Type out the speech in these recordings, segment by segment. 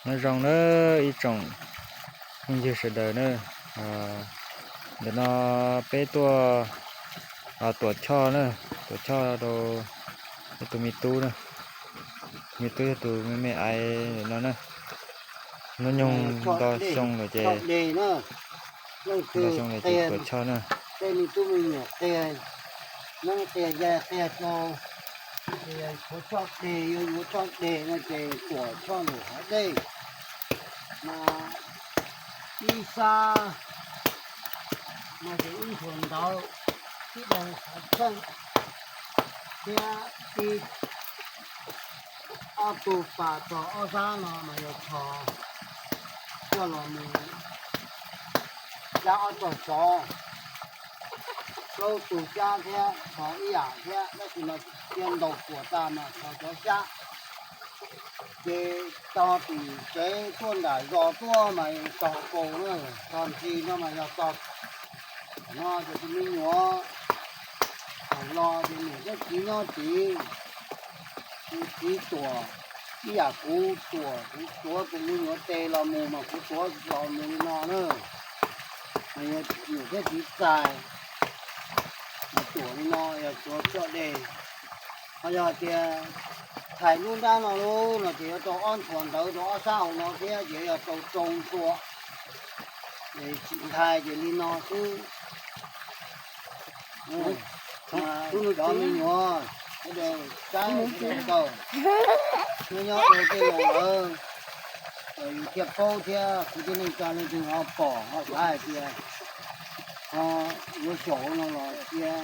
Nyob zoo na ib tsoom phooj ywg sawv daws na, ntawm no peb tuaj tuam choj na, tuam choj rau ib tug me tub na, me tub yog tus me me aiv ntawm no na, hnub nyoog nto xyoo lawm ces, nto xyoo lawm ces tuam choj na. Tej me tub me nyuam qia, neeb qia yaig qia rau, ces tshuav choj deg, yuav yuav choj deg no ces tuam choj lwm hauv dej, mas ib sab no ces ib ntshua ntawv, ib daig xov txheej, thiab ib ob tug pas txog ob sab no mas yog txhos coj los mus cab ob tog xov, plaub tug cab thiab txhos ib yam thiab, tab sis mas cia ntaus kuam tas mas txhos cov cab. Ces txog tim tsev tuaj nram zos tuaj mas txog kaus na, txog ntsis no mas yog txog no ces tus me nyuam thaum los ces niam thiab txiv nyob tid, tus txiv tuam ib yam kuv tuam, kuv tuav tus me nyuam tes los mus mas kuv tuav los mus li no na. Mas yog niam thiab txiv txais mas tuam li no yog tuav choj deg. Ho yog tias txhais lub nrab no lub no ces yuav tau ob ntshua ntawv rau ob sab hauv no thiab ces yog tau rau ntshua. Tsis ntshai ces li no xwb. Cov me nyuam sawv daws saib sawv daws nkaum, nyob nyob ua tej laus lawm, yus thiaj paub thiab kuv tib neej tsa leej twg ho pom ho xav hais tias ho yuav xyaum no los cia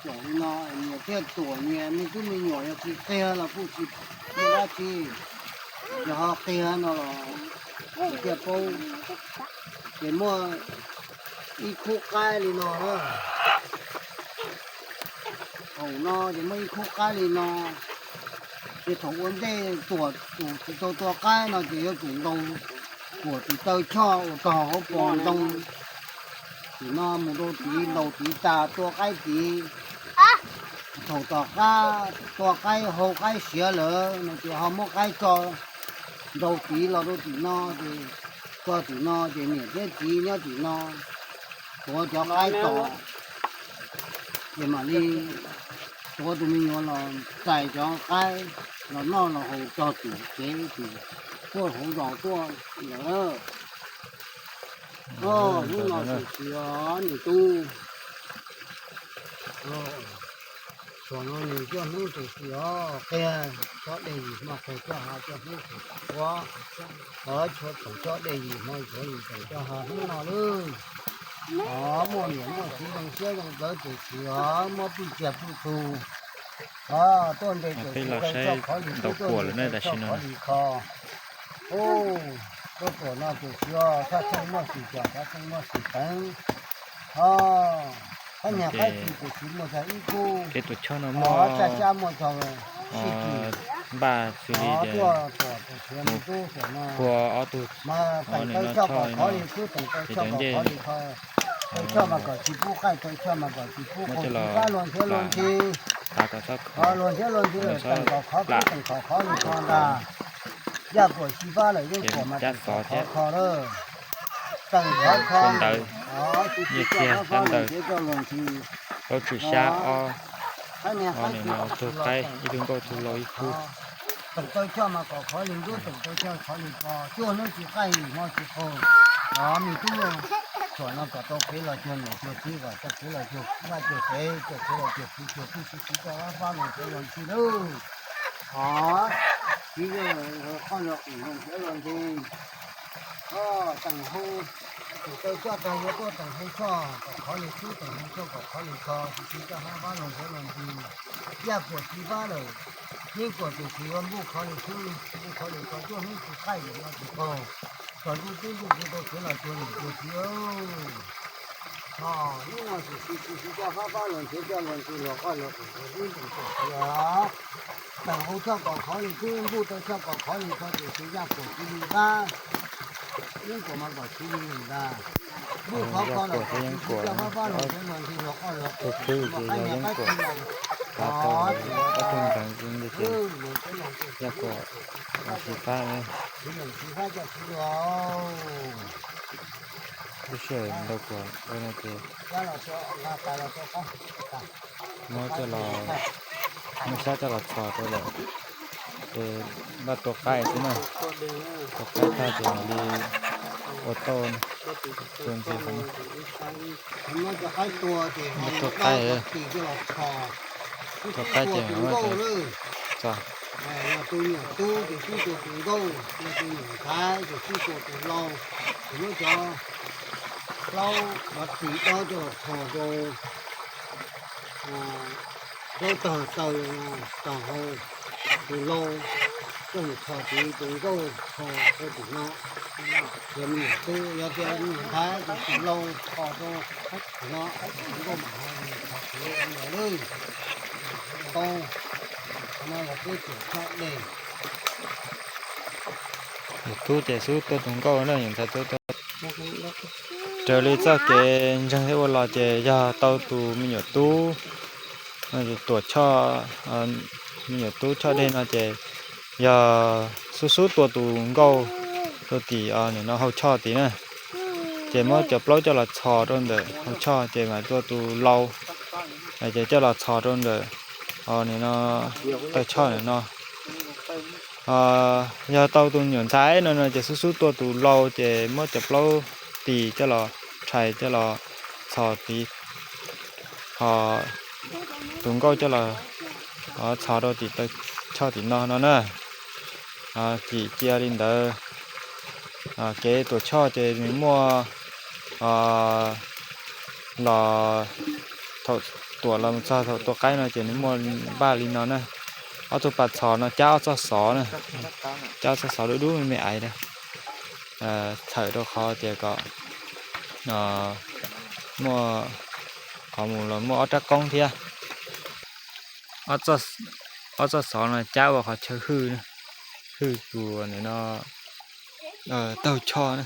xyaum li no, nyias thiaj tuam nyias, me tub me nyuam yog tsis qia los kuj tsis muaj dab tsi, yog ho qia no los thiaj paub. Ces muaj ib khub qaib li no na, thaum no ces muaj ib khub qaib li no, ces thaum ua ntej tuam tus tsis tau tua qaib no ces yuav tsum ntaus kuam tus taw choj uas tog hauv pos ntoo, tim no mus rau tid, ntaus tid tas tua qaib tid. Thaum tom qab tua qaib hau qaib siav lawm no ces ho muab qaib tso ntaus tid los rau tim no ces, tso tim no ces niam thiab txiv nyob tim no tuav cov qaib tos, ces mam li tuav tus me nyuam los txais cov qaib los noj los haus txog tim tsev tim tuaj hauv zos tuaj lawm. Hnub no tam sim os niam tub, xyoo no nws coj hnub tam sim os qia tsob dej yim hmo, qia coj hav coj hnub tam sim os, os tshuav tsoom tsob dej yim hmo, tshuav yim tsoom coj hav hnub no lawm. Os muaj niam muaj txiv zoo siab zoo ntsws tam sim os, muab pwj tsiaj pwj tug, os tuaj nres tam sim taw coj qhov li kub, tuaj nres taw coj qhov li kho. Tuaj tuam no tam sim os, thaj tseej muaj sim cog, thaj tseej muaj sim peev. Os, qab niag qaib tis tam sim muaj cog ib kub, os tsaj xyab muaj cog sib kis. Npaj xws li tias tuaj tuam tam sim me tub tuam no, mas teem taw coj kom khov li kub, teem taw coj kom khov li kho. Taw coj mas kom tsis pub qaij, taw coj mas kom tsis pub qaug, tsis pab luag nrhiav luag ntxhi. Luag nrhiav luag ntxhi lawm teem kom khov kub, teem kom khov li kho ntag. Yaj kuam xyiv fab lawm yeej kuam mas teem kom khov kho lawm. Teem khov kho, nyiaj txiag tab ntawd, plaub tswm xyab ob, ob niag no tug qaib ib tug nkauj tug laus ib khub. Teem taw coj mas kom khov li ntub, teem taw coj khov li kho, cuaj hnub tsis qaij, yim hmo tsis qaug. Os me tub, tuam no kom tau kev los cuag niam cuag txiv, kom tau kev los cuag vaj cuag tsev, tau kev los cuag txiv cuag tub, txiv txiv coj fab fab luag nrhiav luag ntxhi lawm. Os, txiv yawg qoj luag qwm luag nrhiav luag ntxhi. Teem hau, teem taw coj tag yuav tuaj teem hau coj kom khov li kub, teem hau coj kom khov li kho, txiv txiv coj fab fab luag nrhiav luag ntxhi. Yaj kuam xyiv fab lawm, yeej kuam tam sim yuav npuj khov li kub, npuj khov li kho, cuaj hnub tsis qaij, yim hmo tsis qaug. Kom ntuj tub ntuj kiv tau kev los cuag niam cuag txiv. Os, hnub no txiv txiv coj fab fab luag nrhiav coj luag ntxhi, luag qoj luag qwm luag tub ntuj tam sim os. Teem hau coj kom khov li kub, npuj taw coj kom khov li kho, tam sim yaj kuam xyiv li fab. Yeej kuam mas kom xyiv li ntag. Npuj khov kho lawm, txiv txiv coj fab fab luag nrhiav luag ntxhi, luag qoj luag qwm, luag qab niag qaib tis los kav tau ob tug npeev ntawd ces yog kom xyiv fab. Lub sij hawm ntau kuam no ces muab coj los, muab sab coj los txhos rau lawm ces npaj tua qaib xwb na. Tua qaib tag ces mam li ua tauj tua ntxiv. Muab tua qaib, tua qaib ces mam li txhos. Yog tus nyuam tub ces sib tua tus nkauj, yog tus nyuam ntxhais ces sib tua tus lau. Ces muab cov plaub cov ris dob coj los txhos rau zaub tag taw tag hauv, tus lau coj mus txhos tid, tus nkauj txhos rau tim no. Yog me nyuam tub, yog tias me nyuam ntxhais ces tus lau txhos rau tim no, tus nkauj mam ho txhos tid li ntawd. Tau, qhov no yog peb tuam tshoj dej. Nyuam tub ces xub tua tus nkauj na, nyuam ntxhais tua tus. Raws li txoj kev ntseeg thiab ua los ces yog tau tus me nyuam tub, tuam tshoj, me nyuam tub tshoj dej no ces yog xub xub tua tus nkauj rau tim nim no hauv tshoj tid na. Ces muab cov plaub coj los txhos rau ntawm hauv tshoj ces mam tua tus lau, ces coj los txhos rau ntawm nim no taw tshoj nim no. Yog tau tus nyuam ntxhais no no ces xub xub tua tus lau ces muab cov plaub tis coj los rhais coj los txhos tid, ho tus nkauj coj los txhos rau tim taw tshoj tim no no na. Cim cia li ntawd. Kev tuam tshoj ces nws muaj los thaum tuam los mus txog thaum tua qaib no ces nws muaj npaj li no na. Ob tug pas txhos no cab ob txoj xov na, cab ob txoj xov dub dub me me ais na, txhawm rau qhov tias kom muaj qhov mus los muaj ob rab qoob thiab. Ob txoj xov no cab ua qhov chaw hwj, hwj tus nim no taw tshoj na.